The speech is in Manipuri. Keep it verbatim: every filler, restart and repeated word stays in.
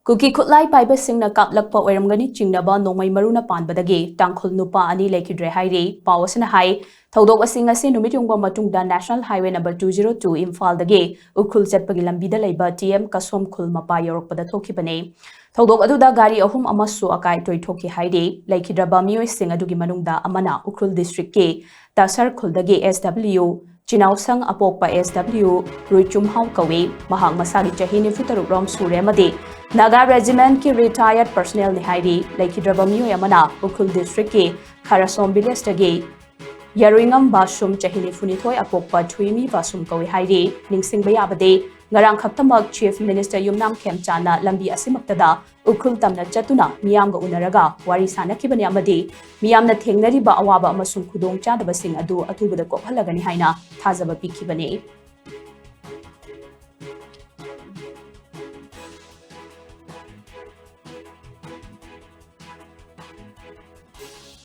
ꯀꯨꯀꯤ ꯈꯨꯠꯂꯥꯏ ꯄꯥꯏꯕꯁꯤꯡꯅ ꯀꯥꯞꯂꯛꯄ ꯑꯣꯏꯔꯝꯒꯅꯤ ꯆꯤꯡꯅꯕ ꯅꯣꯡꯃꯩ ꯃꯔꯨꯅ ꯄꯥꯟꯕꯗꯒꯤ ꯇꯥꯡꯈꯨꯜ ꯅꯨꯄꯥ ꯑꯅꯤ ꯂꯩꯈꯤꯗ꯭ꯔꯦ ꯍꯥꯏꯔꯤ꯫ ꯄꯥꯎ ꯑꯁꯤꯅ ꯍꯥꯏ, ꯊꯧꯗꯣꯛ ꯑꯁꯤ ꯉꯁꯤ ꯅꯨꯃꯤꯠ ꯌꯨꯡꯕ ꯃꯇꯨꯡꯗ National Highway number two zero two ꯏꯝꯐꯥꯜꯗꯒꯤ ꯎꯈ꯭ꯔꯨꯜ ꯆꯠꯄꯒꯤ ꯂꯝꯕꯤꯗ ꯂꯩꯕ T M ꯀꯁꯣꯝ ꯈꯨꯜ ꯃꯄꯥ ꯌꯧꯔꯛꯄꯗ ꯊꯣꯛꯈꯤꯕꯅꯤ꯫ ꯊꯧꯗꯣꯛ ꯑꯗꯨꯗ ꯒꯥꯔꯤ ꯑꯍꯨꯝ ꯑꯃꯁꯨ ꯑꯀꯥꯏ ꯑꯇꯣꯏ ꯊꯣꯛꯈꯤ ꯍꯥꯏꯔꯤ꯫ ꯂꯩꯈꯤꯗ꯭ꯔꯕ ꯃꯤꯑꯣꯏꯁꯤꯡ ꯑꯗꯨꯒꯤ ꯃꯅꯨꯡꯗ ꯑꯃꯅ ꯎꯈ꯭ꯔꯨꯜ district ꯀꯤ ꯇꯥꯁꯔ ꯈꯨꯜꯗꯒꯤ S W ꯆꯤꯅꯥꯎꯁꯪ ꯑꯄꯣꯛꯄ S W ꯔꯨꯏꯆꯨꯝꯍꯥꯎ ꯀꯧꯏ꯫ ꯃꯍꯥꯛ ꯃꯁꯥꯒꯤ ꯆꯍꯤ ꯅꯤꯐꯨ ꯇꯔꯨꯛ ꯔꯣꯝ ꯁꯨꯔꯦ ꯑꯃꯗꯤ Naga Regiment ꯀꯤ retired personnel ꯅꯤ ꯍꯥꯏꯔꯤ꯫ ꯂꯩꯈꯤꯗ꯭ꯔꯕ ꯃꯤꯑꯣꯏ ꯑꯃꯅ ꯎꯈ꯭ꯔꯨꯜ district ꯀꯤ ꯈꯔꯁꯣꯝ village ꯇꯒꯤ ꯌꯥꯔꯨꯏꯉꯝ ꯕꯥꯁꯨꯝ, ꯆꯍꯤ ꯅꯤꯐꯨ ꯅꯤꯊꯣꯏ, ꯑꯄꯣꯛꯄ ꯊꯨꯏꯃꯤ ꯕꯥꯁꯨꯝ ꯀꯧꯏ ꯍꯥꯏꯔꯤ꯫ ꯅꯤꯡꯁꯤꯡꯕ ꯌꯥꯕꯗꯤ, ꯉꯔꯥꯡ ꯈꯛꯇꯃꯛ Chief Minister ꯌꯨꯝꯅꯥꯝ ꯈꯦꯝꯆꯥꯟꯅ ꯂꯝꯕꯤ ꯑꯁꯤꯃꯛꯇꯗ ꯎꯈ꯭ꯔꯨꯜ ꯇꯝꯅ ꯆꯠꯇꯨꯅ ꯃꯤꯌꯥꯝꯒ ꯎꯅꯔꯒ ꯋꯥꯔꯤ ꯁꯥꯅꯈꯤꯕꯅꯤ ꯑꯃꯗꯤ ꯃꯤꯌꯥꯝꯅ ꯊꯦꯡꯅꯔꯤꯕ ꯑꯋꯥꯕ ꯑꯃꯁꯨꯡ ꯈꯨꯗꯣꯡꯆꯥꯗꯕꯁꯤꯡ ꯑꯗꯨ ꯑꯊꯨꯕꯗ ꯀꯣꯛꯍꯜꯂꯒꯅꯤ ꯍꯥꯏꯅ ꯊꯥꯖꯕ ꯄꯤꯈꯤꯕꯅꯤ꯫